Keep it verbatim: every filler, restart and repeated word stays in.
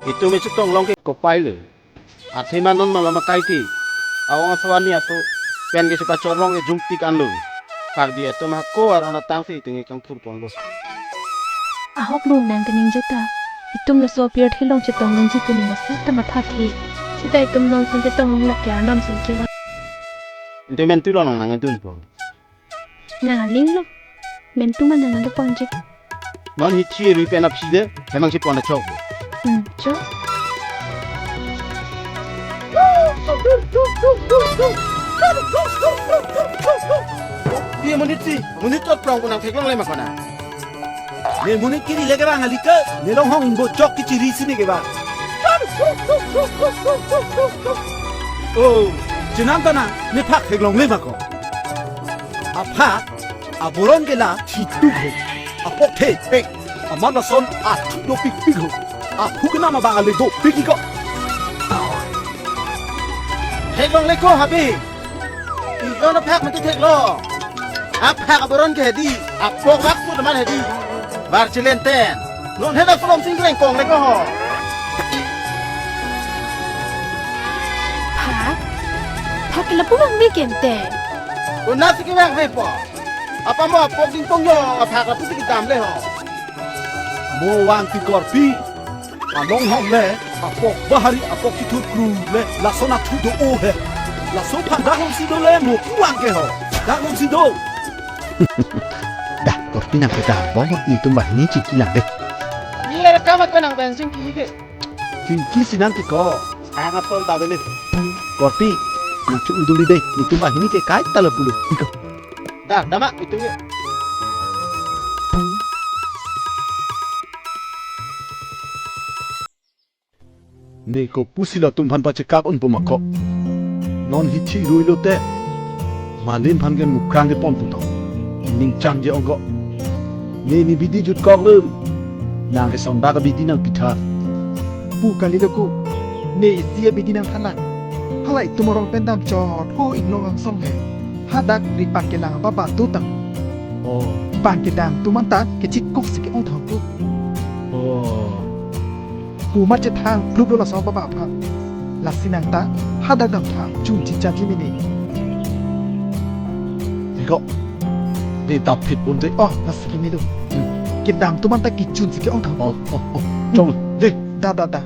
Itum isi tonglong ke kopai lo. Athe manon malom akai ti. Awang aswani ato pen ke si pachorlong ke jungtik anlo. Karbi atum hako aron atang si itum ke kangthur ponlo. Ahok lo nang keningje ta. Itum laso apirthe along chetong nangji pu ni masa ta matha the. Seta itum nong sun chetong nang lake arnam sun ke. Itum mentu lo nang nangdunpo. Nang aling lo. Mentu ma nang nangdunponji. Non hithi rui pen aphi de, hemang si pon achok. Hmm, chok. Di monit si, monit tot prong kunang theklongle ma kona. Ne monit kiri le ke bang alike, ne longhong inbo chok kichiri si ne ke bang. Oh, chenam ta nang, ne phak theklongle ma ko. Aphak, aboron ke la thitu ho. Apok thepek, amat lason athu dopikpik ho. Aphu kenam abang ale dopik ko. Theklongle ko habe. Ijon aphak mate theklo. Aphak aboron ke hedi, apok bak put man hedi. Bar chilen ten. Non hena kolom sing reng kongle ko ho. Phak? Phak ke lapu vangve ke ante. Una si ke vangvepo. Apa mo apok ding pong yo, aphak lapu si kedam le ho. Mo vang ti korpi. Alonghong le, apok bahari apok kithur kru le, lason athu do-o he. Laso aphan dak longsi do le, mo puang ke ho. Dak longsi do. Dah, korpi nang kedam, bong netum banghini chingki lang dei. Ye, rekamat ko nang pen chingki ke. Chingki si nang ke ko. Ang atol ta beli. Korpi, nang chu uduli dei, netum banghini ke kaita lo pulo. Iko. Dah, dah mak, itum ke. Ne kopusi latum aphan pachekak unpo ma ko. Non hithi rui lote. Malin aphan ke mukrang ke pon puto. Ning changje ong ko. Ne ne bidi jutkok lo. Nang ke sonda ke bidi nang pitha. Pu kali lo ko. Ne isi abidi nang thanlang. Halai itum arong pen dam chot ho inglong angsong he. Hadak ri pangkelang ababa tu tang. Oh. Pangkedam atum anta kechikok si ke-ong thang ko. Oh. Pu ma chethang plup lo laso ababa aphan. Lasi nang ta hadak dam thang chun chicha chimini. Iko. Di dap phit pun te. Oh, lasi kini do. Hmm. Kedam atum anta kechun si ke-ong thang. Oh, oh, oh. Chong. Di. Da, da, da.